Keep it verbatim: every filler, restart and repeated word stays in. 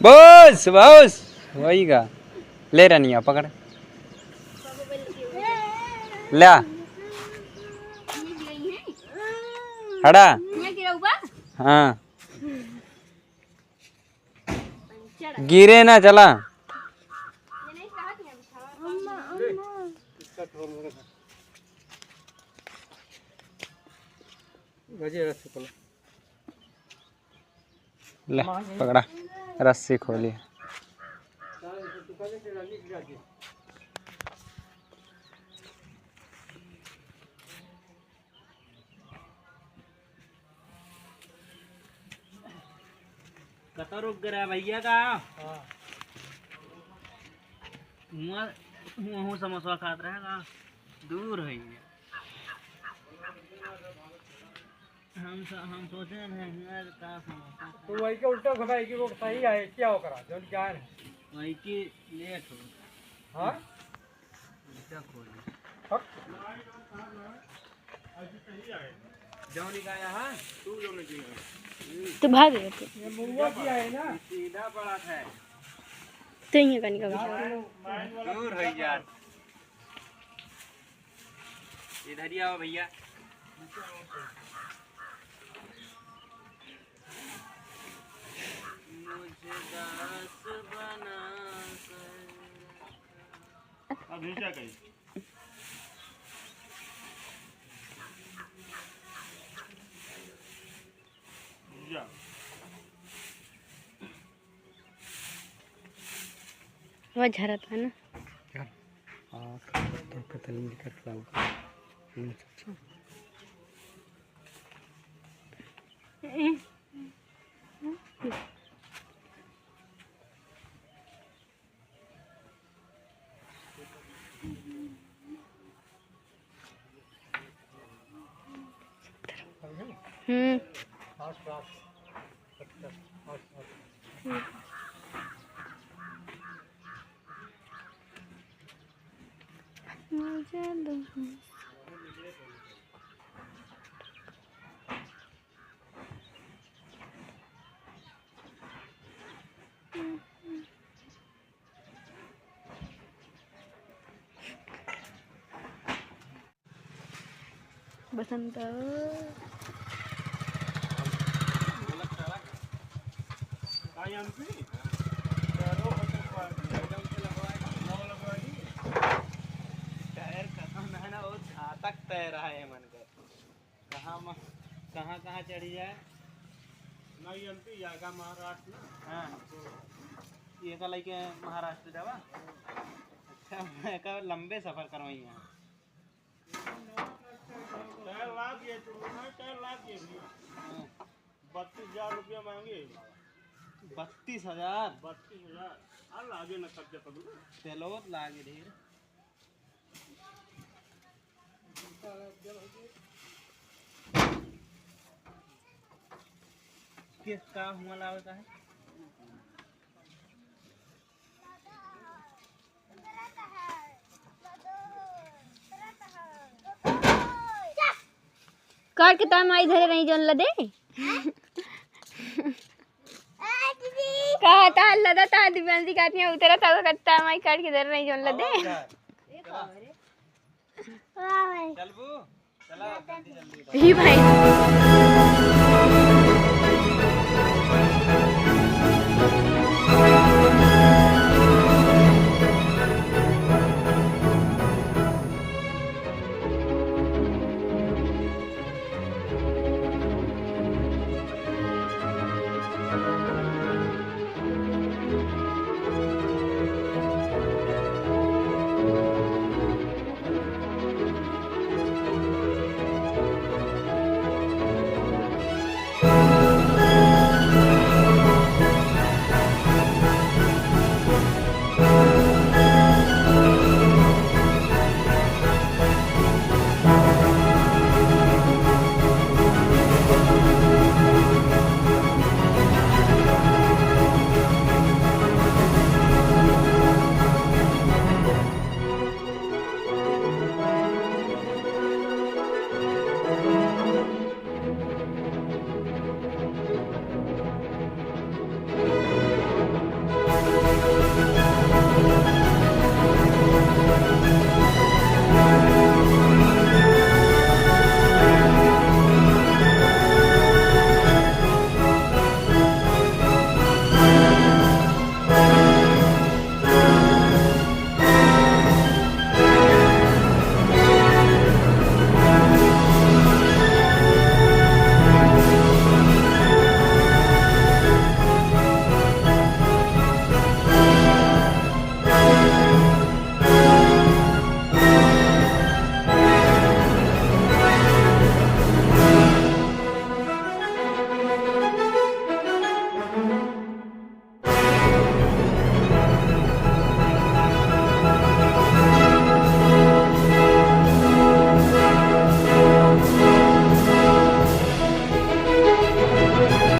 बस, बस, वही का। ले रनिया, पकड़। ला। हड़ा। हाँ। गिरे ना, चला। ले, पकड़ा, रस्सी खोली। कतौ रुक गया भैया का? हाँ। हुआं, हुआं हूँ समोसा खात रहे का? दूर है ये। हम स-, हम सोचे रहे हुआं का समोसा खाए। तो वही के उल्टा घुमाई की रोड सही है, क्या हो करा? जौन क्या है? वही की लेट हो। हाँ? तो भाग गए थे। ये महुआ की है ना? सीधा पड़ा था। तो ये कहीं का दूर है यार। इधर ही आओ भैया। मुझे दास बना कर। अब हिंसा कहीं। जा। वो झरत है ना। यार, आ, तो पता नहीं कर पाऊँ। हम्म, अच्छा। हम्म। बसंत। टायर खत्म है ना, वो घातक टायर है मन का। कहाँ म-, कहाँ, कहाँ चढ़ी जाए? ना, ये एमपी जाएगा महाराष्ट्र ना। हाँ। तो ये का लेके महाराष्ट्र जावा? अच्छा, मैं का लंबे सफर करवाई यहाँ। टायर लाग गए, तो ना टायर लाग गए भैया। हाँ। बत्तीस हजार रुपया मांगे। बत्तीस हजार? बत्तीस हजार। आ लागे ना कब्जा पकड़ो। तेलो लागे ढेर। किस का हुआ लावे का है? काट के तार माई धरे रही जौन लदे। कहता लदा ता दिव्यांशी काटने उतरा था, वो कहता माई काट के धरे रही जौन लदे। चलबू? चला, जल्दी, जल्दी। ही भाई।